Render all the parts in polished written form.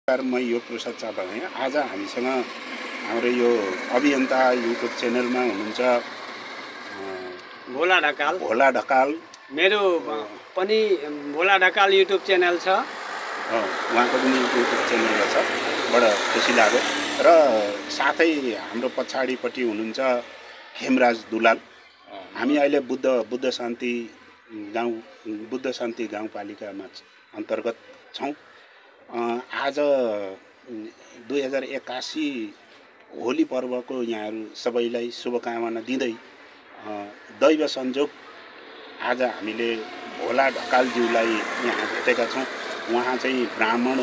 म यो प्रसाद चापा हैं। आज हामीसँग हाम्रो यो अभियन्ता युट्युब च्यानलमा हुनुहुन्छ भोला ढकाल। मेरो पनि भोला ढकाल युट्युब च्यानल छ। उहाँको पनि युट्युब च्यानल छ। बडा खुसी लाग्यो। र साथै हाम्रो पछाडिपट्टि हुनुहुन्छ हेमराज दुलाल। हामी अहिले बुद्ध शान्ति गाउँपालिकामा अन्तर्गत छौं। आज 2081 होली पर्वको यहाँहरु सबैलाई शुभकामना दिँदै दैव संयोग आज हामीले भोला ढकालज्यूलाई यहाँ भेटेका छौं। उहाँ चाहिँ ब्राह्मण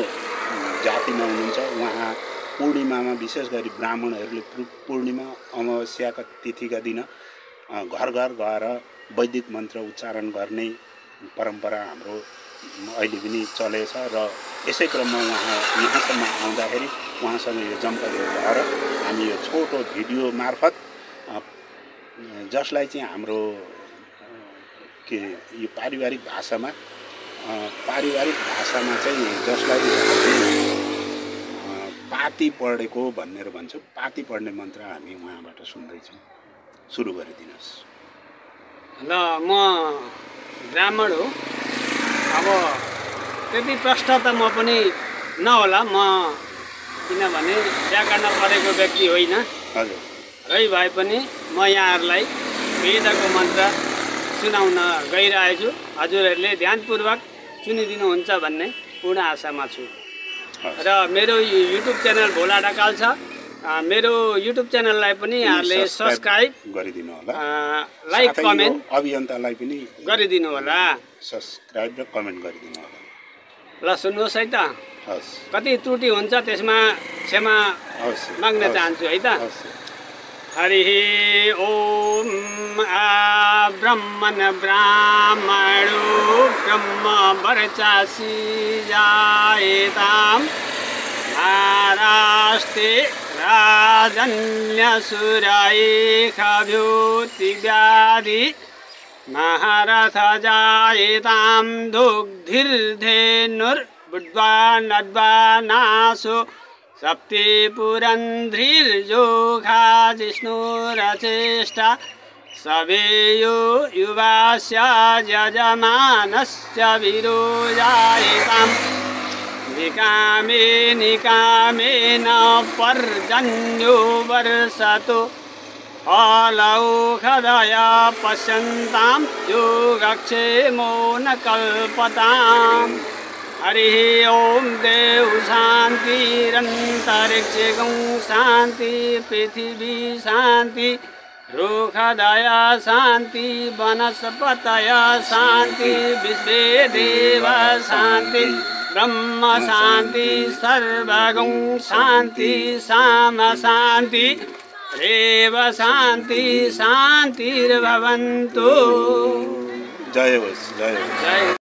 जातिमा हुनुहुन्छ। उहाँ पूर्णिमामा विशेष गरी ब्राह्मणहरूले पूर्णिमा अमावस्याका तिथिका दिन घर घर गएर वैदिक मन्त्र उच्चारण गर्ने परम्परा हाम्रो अहिले पनि चलेछ। र यसै क्रममा उहाँ यहाँसम्म आउँदाखेरि उहाँसँग यो जमघट भएर हामी यो छोटो भिडियो मार्फत जसलाई चाहिँ हाम्रो यो पारिवारिक भाषामा चाहिँ जसलाई पाती पढेको भनेर भन्छौं। पाती पढ्ने मन्त्र हामी उहाँबाट सुन्दै छौं। सुरु गरिदिनुस्। ल म ब्राह्मण हो। अब त्यति प्रश्न त म पनि नहोला। म किनभने व्याकरण पढेको व्यक्ति होइन। हजुर। रै भए पनि म यहाँहरुलाई वेदको मन्त्र सुनाउन गइरहेको छु। हजुरहरूले ध्यानपूर्वक सुनिदिनुहुन्छ भन्ने पूर्ण आशामा छु। र मेरो युट्युब च्यानल भोला ढकाल छ। मेरो युट्युब च्यानललाई पनि यहाँले सब्स्क्राइब गरिदिनु होला। लाइक कमेन्ट अभियन्तालाई पनि गरिदिनु होला। सब्स्क्राइब र कमेन्ट गरिदिनु होला। ल सुन्नुहोस् है त। हस्। कति त्रुटि हुन्छ त्यसमा क्षमा माग्न चाहन्छु है त। हरि ओम ब्रह्मण ब्राह्मणो ब्रह्म वर्चासी जायताम महाराष्ट्रे राजन्यसुरैखभ्युति व्याधि महारथ जायताम दुग्धिर्धेनुर्बुद्ध्वा नद्वा नासो सप्ति पुरन्ध्रिर्जोखा जिष्णुरचेष्टा सवेयो युवास्य यजमानस्य विरोजायताम् निकामे निकामेन पर्जन्यो वर्षतो अलौषधय पश्यन्तां योगक्षेमो न कल्पताम्। हरि ओम देव शान्तिरन्तरिक्षे गौ शान्ति पृथिवी शान्ति रुखदय शान्ति वनस्पतय शान्ति विश्वे देव शान्ति ब्रह्म शान्ति सर्वगौ शान्ति साम शान्ति रेव शान्ति शान्तिर्भवन्तु। जय होस्। जय होस्।